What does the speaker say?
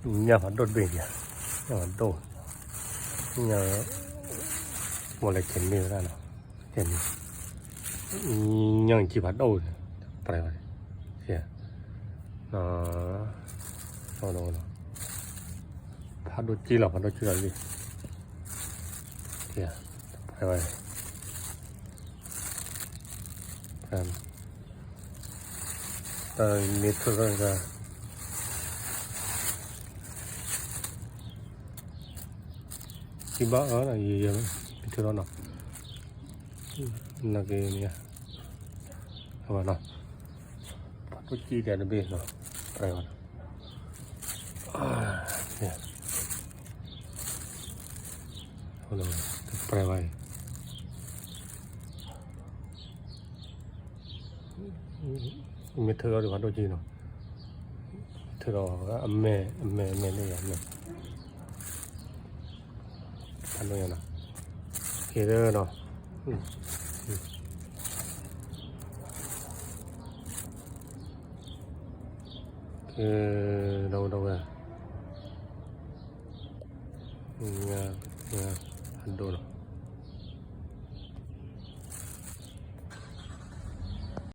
ညၣ်ဖးဒိၣ်တဘ့ၣ်ဒံး, ညၣ်ဖးဒိၣ်, ညၣ်, မ့ၢ်လဲၤကဲၤန့ၢ်ဝဲဒၣ်နီၤ, ကဲၤန့ၢ်, ညၣ်ကံဖးဒိၣ်, ပြဲဝဲ, ဖးဒိၣ်ကံလီၤ ဖးဒိၣ်ကံလီၤ, ပြဲဝဲ, မ့ၢ်ထၢၣ်ထီၣ် ကံဘၣ်အၢ, မ့ၢ်ထၢၣ်ထီၣ်နီၤ, နာ်က့န့ၣ်, အဝဲနီၤ, ဖးဒိၣ်ကံတဲတဘ့ၣ်နီၤ, ပြဲဝဲနီၤ, ပြဲဝဲအံၤ မ့ၢ်ထၢၣ်ထီၣ်ဒီးဖးဒိၣ်ကံနီၤ, ထၢၣ်ထီၣ်အမဲာ် အမဲာ် အမဲာ်န့ၣ်ယၤန့ၣ်, ဖးဒိၣ်ယၤနီၤ, ကဲဒီးနီၤ, ကဲ, ဒီးဝဲဒီးဝဲ, ဖးဒိၣ်နီၤ,